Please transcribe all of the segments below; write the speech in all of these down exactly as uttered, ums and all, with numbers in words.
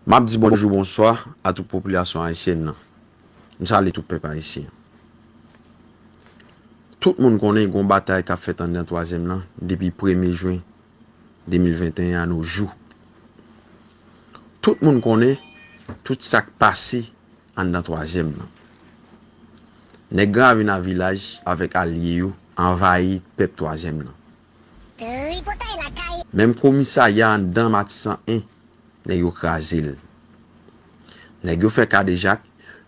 M ap di bonjou, bonswa a tout popilasyon ayisyèn nan. M salye tout pèp ayisyen. Tout moun konnen gen yon batay k ap fèt anndan twazyèm lan depi premye jen de mil venteyen a nos jours. Tout moun konnen tout sa k pase anndan twazyèm lan. Nèg Gran Ravin a Vilaj avèk alye yo anvayi pèp twazyèm lan. Tripotay lakay. Menm komisarya anndan Matisan en, nèg yo kraze l. Nèg yo fè kadejak,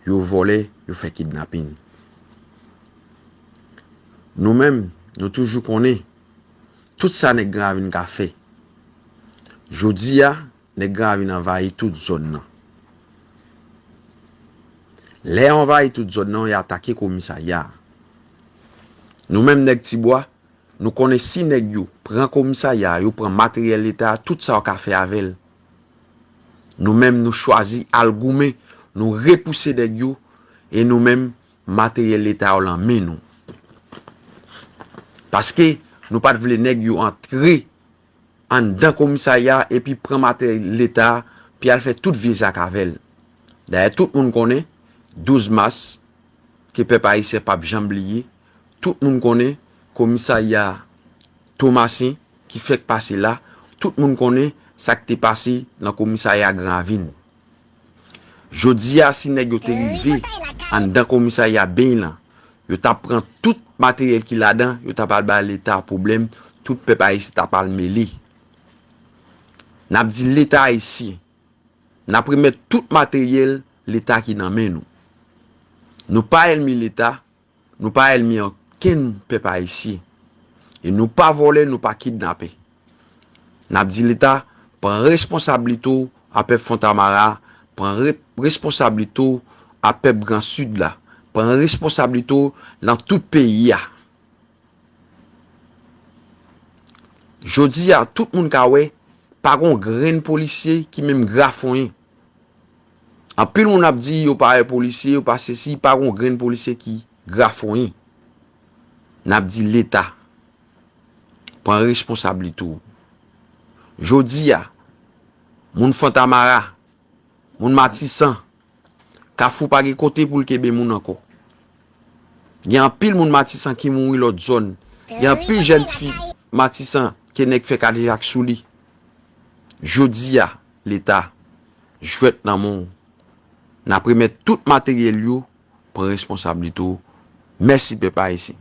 yo vòlè, yo fè kidnapin. Nou menm, nou toujou konnen tout sa nèg Gran Ravin ka fè. Jodi a, nèg Gran Ravin anvayi tout zòn nan. Lè yo anvayi tout zòn nan, yo atake komisarya a. Nou menm nèg Tibwa, nou konnen si nèg yo pran komisarya a, yo pran materyèl leta a, tout sa yo ka fè avè l. Nou menm, nou chwazi al goumen, nou repouse nèg yo, e nou menm, materyèl leta yo lan men nou. Paske nou pa t vle nèg yo antre anndan komisarya a epi pran materyèl leta a, pi al fè tout vye zak avè l. Dayè, tout moun konnen, douz mas, ke pèp ayisyen p ap janm bliye, tout moun konnen komisarya Tomasen ki fèk pase la, tout moun konnen sa k te pase nan komisarya Gran Ravin. Jodi a, si nèg yo te rive anndan komisarya Beny lan, yo t ap pran tout materyèl ki ladan, yo t ap al bay leta pwoblèm, tout pèp ayisyen t ap al mele. N ap di leta ayisyen, n ap remèt tout materyèl leta ki nan men nou. Nou pa ènmi leta, nou pa ènmi ankenn pèp ayisyen. E nou pa vòlè, nou pa kidnapè. N ap di leta, pran responsablite w a pèp Fontamara, pran re-, responsablite w a pèp Gran Sid la, pran responsablite w nan tout peyi a. Jodi a, tout moun ka wè, pa gon grenn polisye ki menm grafonyen. Anpil moun ap di yo pa wè polisye, yo pa sesi, pa gon grenn polisye ki grafonyen. N ap di leta, pran responsablite w. Jodi a, moun Fontamara, moun Matisan, Kafou pa gen kote pou l kenbe moun ankò. Gen anpil moun Matisan ki mouri lòt zòn. Gen anpil jèn fi Matisan ke nèg fè kadejak sou li. Jodi a, leta, jwèt nan men w. N ap remèt tout materyèl yo, pran responsablite w. Mèsi pèp ayisyen.